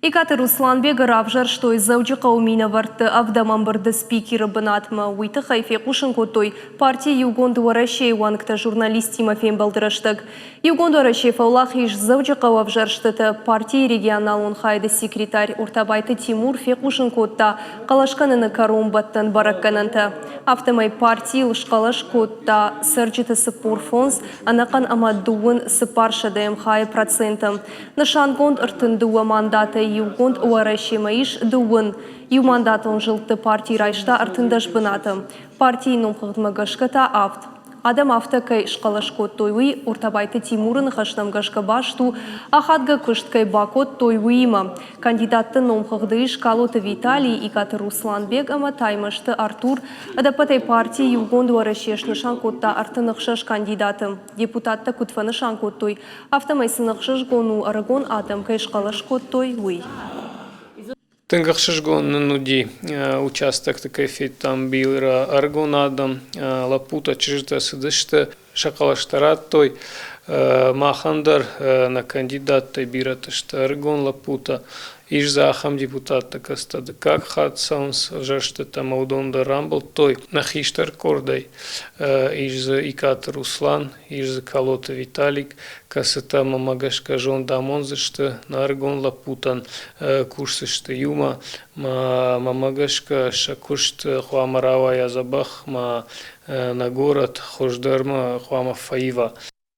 Икъаты Русланбегы равзӕрстой Дзӕуджыхъӕуы минӕвӕртты ӕвдӕм ӕмбырды спикеры бынатмӕ. Уый тыххӕй фехъусын кодтой парти Иугонд Уӕрӕсе-йы уӕнгтӕ журналисттимӕ фембӕлды рӕстӕг. Иугонд Уӕрӕсе фӕуӕлахиз Дзӕуджыхъӕуы ӕвзӕрстыты. Партийы регионалон хайады секретарь Ортабайты Тимур фехъусын кодта хъӕлӕскӕныны кӕронбӕттӕн бӕрӕггӕнӕнтӕ. Афтӕмӕй партийыл схъӕлӕс кодта цӕрджыты 45 ӕнӕхъӕн ӕмӕ 34 сӕдӕйӕм хайы проценты. Нысангонд 32 мандатӕй иугонд Уӕрӕсемӕ ис дыууын. Иумандатон зылдты парти райста 13 бынаты. Партийы номхыгъдмӕ гӕсгӕ та авд. Адӕм афтӕ кӕй схъӕлӕс кодтой, уый Ортабайты Тимуры ныхӕстӕм гӕсгӕ баст у, ахадгӕ куыст кӕй бакодтой, уыимӕ. Кандидатты номхыгъды ис Калоты Виталий, Икъаты Русланбег ӕмӕ Таймӕзты Артур. Ӕдӕппӕтӕй парти Иугонд Уӕрӕсе снысан кодта 36 кандидаты. Депутаттӕ куыд фӕнысан кодтой, афтӕмӕй сын ӕхсызгон у, ӕрыгон адӕм кӕй схъӕлӕс кодтой, уый. Тынг ӕхсызгон нын уыди, участокты кӕй федтам бирӕ ӕрыгон адӕм, лӕппутӕ, чызджытӕ цыдысты, сӕ хъӕлӕстӕ радтой. Махӕн дӕр нӕ кандидаттӕй бирӕтӕ сты ӕрыгон лӕппутӕ. Ис дзы ахӕм депутаттӕ, кӕцытӕ дыккаг хатт цӕуынц ӕвзӕрстытӕ ӕмӕ уыдон дӕр рамбылдтой. Нӕ хистӕр къордӕй ис дзы Икъаты Руслан, ис дзы Калоты Виталик, кӕцытӕ мӕмӕ гӕсгӕ зонд амондзысты, нӕ ӕрыгон лӕппутӕн кусдзысты иумӕ. Мӕмӕ гӕсгӕ сӕ куыст хъуамӕ рауайа дзӕбӕх, ма нӕ горӕт хуыздӕрмӕ хъуамӕ фӕива.